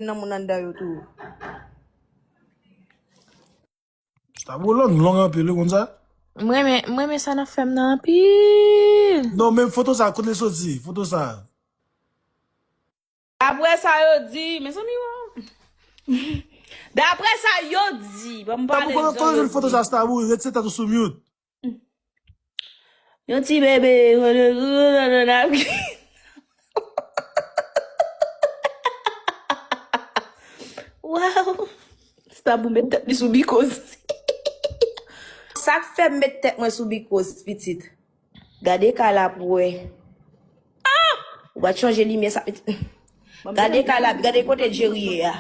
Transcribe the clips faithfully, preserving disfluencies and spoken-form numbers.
nan moun anndan yo tou. Sa bo long, long anpil, wi, konn sa? M renmen, m renmen sa nan fè m nan anpil. Non, men foto sa, kote l soti? Foto sa. Daprè sa yo di, mezanmi, wa. Daprè sa yo di, ban m pale. Kote jwenn foto sa, Stabou? Retire tèt ou sou mute. Yon ti bebe. Waw. Stabou met tèt li sou bikoz. Sa k fè m met tèt mwen sou bikoz, pitit. Gade ka la pou wè. Ah! Ou pa t chanje limyè sa, pitit. Gade ka la, gade kote Jerry ye a.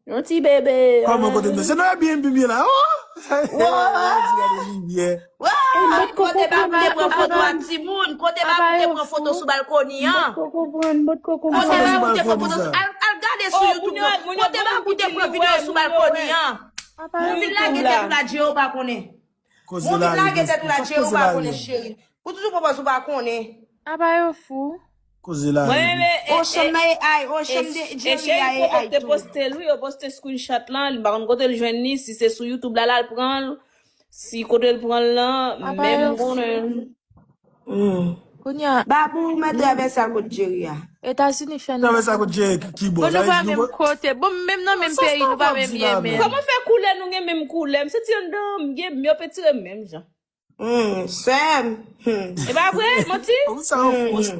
Yon ti bebe. Kòman kote m? Se nan Airbnb m ye la. Oh! Gade limyè. Kote ba m te pran foto ak timoun? Kote ba m te pran foto sou balkoni an? Kote ba m te pran foto? Al, al gade sou YouTube. Kote ba m te pran videyo sou balkoni an? Moun vin lage tèt ou la, Dje, ou pa konnen. Moun vin lage tèt ou la, Dje, ou pa konnen, cheri. Ou toujou pwopòz ou pa konnen. Apa yo fou? Koze la. Mwen renmen Ocean nan AI, Ocean de Jerry a Cheri AI te tou. Poste l, wi, yo poste screenshot lan, li pa konn kote l jwenn li, si se sou YouTube la, la l pran l, si kote l pran l lan, Apa men yo m konnen. Hmm. Kounye a, Babou, mwen travèse al kot Jerry a. Etazini fè nou. Travèse al kot Jerry ki bò. Bon, nou pa menm kote. Bon, menm nan menm peyi, nou pa menm ye menm. Kòman fè koulè nou gen menm koulè? M santi anndan m gen m yo pe tire menm jan. Hmm, sè m. Hmm. E pa vre, manti? Ou sa ou fou.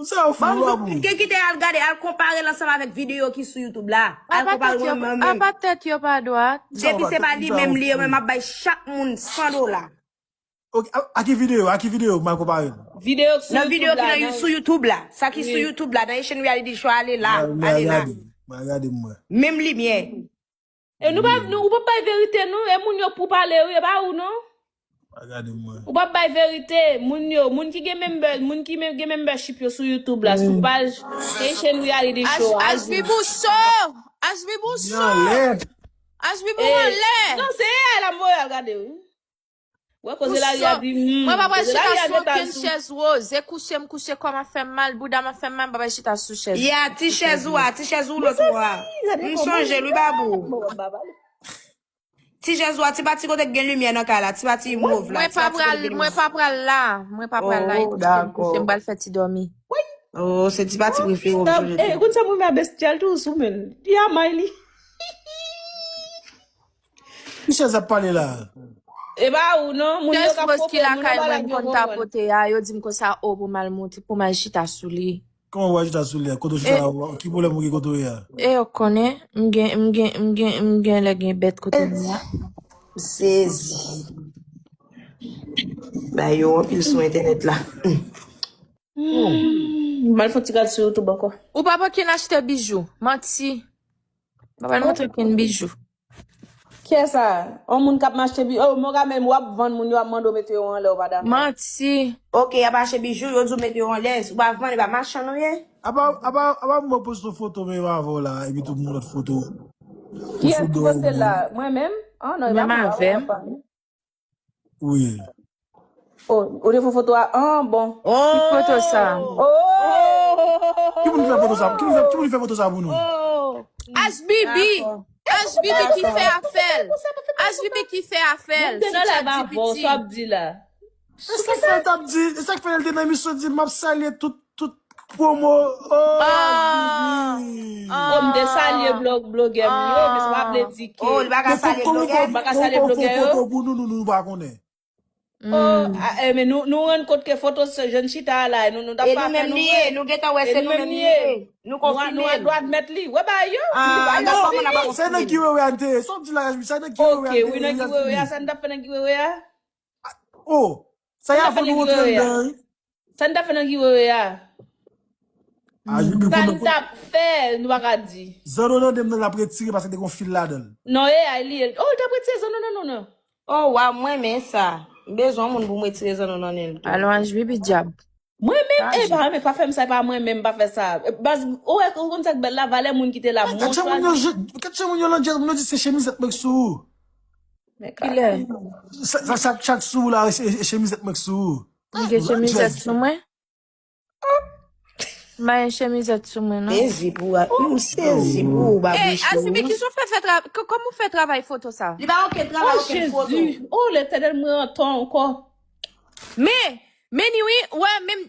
Ou sa ou fou, Babou. Ke kite al gade, al konpare l ansanm avèk videyo ki sou YouTube la. Al Apa konpare tèt yo, mwen menm. Apa tèt yo pa dwat? Depi se pa li menm li ye, mwen m ap bay chak moun san dola. Ok, a, a ki videyo? A ki videyo m a konpare l? Videyo sou Nan videyo YouTube ki la, nan nan- sou YouTube la. Sa ki sou Wi. YouTube la, nan Haitian Reality Show, ale la. Mwen, mwen Ale la. Gade, mwen gade mwen. Menm limyè. E nou pa, nou, ou pa bay verite, non. E moun yo pou pale, wi, e pa ou, non. Mwen gade mwen. Ou pa bay verite. Moun yo, moun ki gen member, moun ki men- gen membership yo sou YouTube la, sou paj Haitian Reality Show. Ashby Bouchon! Ashby Bouchon! Nan lè. Ashby Bouchon anlè! Non, se A I la m voye al gade, wi. Wè koze la, y a di, hmm, Mwen pa pral koze la, chita y a sou metal okenn sou. Chèz woz. E kouche m kouche, kò m ap fè m mal, bouda m ap fè m mal, m pa pral chita sou chèz. Ya, ti chèz ou a, ti chèz ou lòt ou a. M sonje l, wi, Babou. Ti chèz ou a, ti pati kote k gen limyè nan kay la, ti pati mov la. Mwen pa pral, mwen pa pral la. Mwen pa pral la. Oh, dakò. M pral fè ti dòmi. Oh, se ti pati prefere w, m sonje. Eh, kout sa mwen a bestial tou sou men. Li a may li. Ki chèz ap pale la? E pa ou non, moun yo Chèz ka woz ki pwopo, moun lakay yo pa mwen lage konn yo ta pwopo. Pote a, yo di m konsa, o, pou m al monte, pou m al chita sou li. Kòman w al chita sou li a? Kote w chita a? Ki pwoblèm ou gen kote w ye a? E yo konnen, m gen, m gen, m gen, m gen lè gen bèt kote m ye a. M sezi. Ba yo anpil sou entènèt la. M al fè ti gad sou YouTube ankò. Ou pa pran ken achte bijou. Manti. Pa pral montre ken bijou. Kiyès sa? On moun k ap mache bi-, oh, mwen ka menm w ap vann moun yo ap mande w mete yo anlè, ou pa dakò. Manti. Ok, y ap achte bijou, yo di w mete yo anlè. Ou pa vann, e pa machann ou ye? Apa, apa, apa mwen poste yon foto menm avè w la, epi tou moun lòt foto. Kiyès ki poste l la? Mwen menm? Ah non, e pa Menm mwen, avè m. pa mwen. Wi. Oh, ou te fè foto a? Ah, bon. Ki foto sa? Oh! Ki moun ki fè foto sa? Ki moun fè, ki moun ki fè foto sa pou nou? Oh! H B B. Dakò. H B B ki fè afè l. H B B ki fè afè l. Mwen te nan live avè w, sa w ap di la? E sa k fè l t ap di, e sa k fè l te nan emisyon di m ap salye tout, tout pwomo. Oh, Ah. H B B. Ah. Oh, m te salye blog, blogè m yo, men sa pa vle di ke Oh, li pa ka salye blogè. M pa ka salye blogè yo. Foto pou nou, nou, nou pa konnen. Oh, ah, eh, men nou, nou rann kont ke foto se jèn chita a la, nou, nou t ap E pa nou fè menm nou li ye, wont. nou gentan wè E se nou nou menm menm li li ye. ye. Nou Nou a, nou konfime a l. dwa admèt li. Wè bagay yo. Ah, Nou pa non, konfime. Mona pa Sa nan konfime. giveaway a te ye. Sa w ap di la, sa nan Ok, wi, giveaway nan a te giveaway a, ye. Sa n t ap fè nan giveaway a? Oh, sa y a Sa n t ap fè fè nan nou rantre giveaway a? Ladan, wi. Sa n t ap fè nan giveaway a? Ah, je Sa n t ap fè, nou pa ka di. Zanno nan de m nan l ap retire paske te gon fil ladan l. Non, e ay li ye. Oh, l t ap retire zanno nan non, non. Oh, waw, mwen renmen sa. M bezwen moun pou m retire zanno nan nen l tou. Alon H B B dyab. Mwen menm, Ah, e je- pa, men pa fè m sa, e pa mwen menm, pa fè sa. Baz, ou wè, ou konn sa k bèl la, valè moun ki te la, mwen Katcha moun yo, chwazi. je- katcha moun yo nan djèz, moun yo di se chemizèt mwen k sou ou. Men Kilè? Sa, sa, sa, chak sou ou la, e, e, e chemizèt mwen k sou ou. Li gen chemizèt sou mwen? Mayen chemizèt sou mwen, non? Sezi pou ou, sezi pou ou, babouchou. Ey, Azibi, ki jan w fè fè travay, kòman w fè travay foto sa? Li pa okenn travay, okenn foto. Oh, Jezi! Oh, Letènèl, mwen an tò ankò. Men, men ni wi, wè, menm,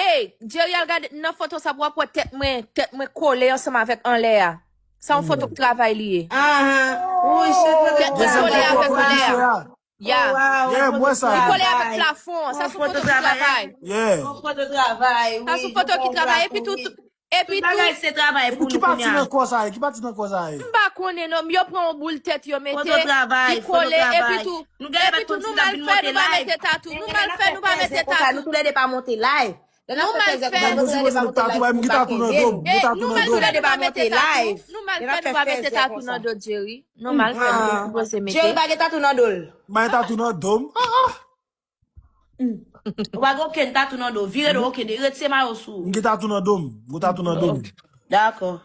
ey, Jerry al gade nan foto sa pou w ap wè tèt mwen, tèt mwen kole ansanm avèk anlè a. Sa yon foto k travay li ye. Ahan. Wi, se tèt mwen kole avèk anlè a. Ya. Yeah, m wè sa. Li kole avèk plafon an. Sa sou foto ki travay. Yeah. Yon foto travay, wi. Sa sou foto ki travay. Epi tou, epi tou. Bagay se travay pou nou kounye a. Ki pati nan kò sa ye? Ki pati nan kò sa ye? M pa konnen non, yo pran yon boul tèt yo mete. Foto travay, foto travay. Epi tou, epi tou nou mal fè, nou pa mete tatou. Nou mal fè, nou pa mete tatou. Nou toulède pa monte live. Nou mal fè. Mwen di mwen se tatou bay m ki tatou nan do m. Ki tatou nan do m. Nou mal fè nou pa mete tatou. Nou mal fè nou pa mete tatou nan do Jerry. Nou mal fè nou sipoze mete. Jerry pa gen tatou nan do l. M pa gen tatou nan do m. Ah ah. Ou pa gen okenn tatou nan do. Vire do okenn. Retire mayo sou ou. M gen tatou nan do m. M gen tatou nan do m. Dakò.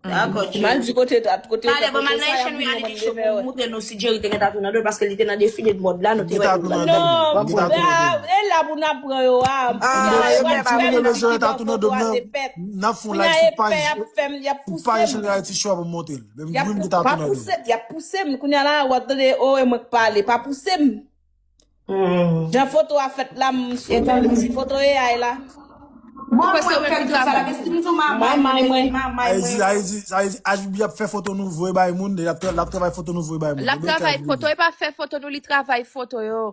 Mal di kote dat, kote. Talè, bon, mal nan Echann Reality Show pou moutre nou si Jerry te gen tatou nan do l, paske li te nan defile de mòd la, nou te wè l. Non, e la pou n ap pran yo a. Yo pa bezwen tatou nan do m nan. N ap fè yon live sou paj, sou paj Echann Reality Show pou m montre l. Men m di wi m gen tatou nan do m. Y ap pouse m, kounye a la, w ap tande, o, e mwen k pale, pa pouse m. Jan foto a fèt la, m sou menm ti foto A I la. Bon, mwen, mwen, mwen, mwen, mwen, mwen. Sa vle di, sa vle di, H B B ap fè foto nou voye bay moun, l ap tra-, l ap travay foto nou voye bay moun. L ap travay foto, e pa fè foto nou, li travay foto yo.